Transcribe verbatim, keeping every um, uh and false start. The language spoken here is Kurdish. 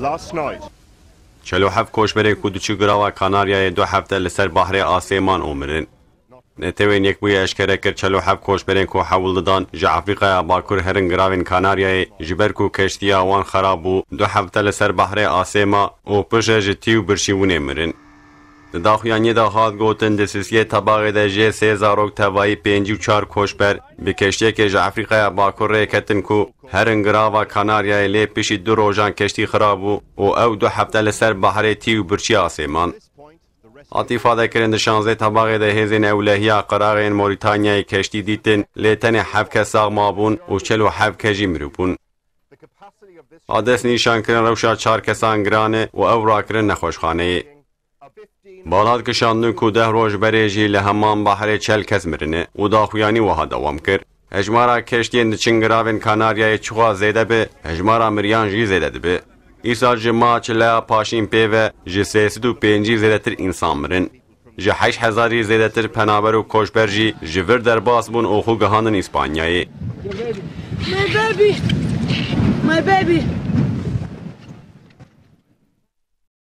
Last night, Çel û heft koçberên ku diçû girava Kanaryayê du hefte li ser bahrê asê man û mirin. Netewên Yekbûyî eşkere kir çel û heft koçberên ku hewl didan ji Efrîkaya Bakur herin giravên Kanaryayê, ji ber ku keştiya wan xerab bû, du hefte li ser bahrê asê ma û piştre ji tî û birçîbûnê mirin. Di daxuyaniyê de hat gotin, di sisiyê Tebaxê de jê sê zarok tevayî pêncî û çar koçber bi keştiyekê ji Efrîkaya Bakur rê ketin ku herin girava Kanaryayê, lê piştî du rojan keştî xirab bû û ew du hefte li ser bahrê tî û birçî asê man. Hat îfadekirin, di şanzdeh Tebaxê de hêzên ewlehiya qeraxên Morîtanyayê keştî dîtin, lê tenê heft kes sax mabûn û çel û heft kes jî mirî bûn. A dest nîşankirin rewşa çar kesan giran e û ew rakirin nexweşxaneyê. Balad kişandin ku deh roj berê jî li heman bahrê çel kes mirine û daxuyanî wiha dewam kir: Hejmara keştiyên diçin giravên Kanaryayê çiqas zêde be, hejmara miriyan jî zêde dibe. Îsal ji maha çileya paşîn pê ve ji sê sed û pêncî zêdetir însan mirin. Ji heşt hezarî zêdetir penaber û koçber jî ji vir derbas bûn û xwe gihandin Îspanyayê. My baby. My baby.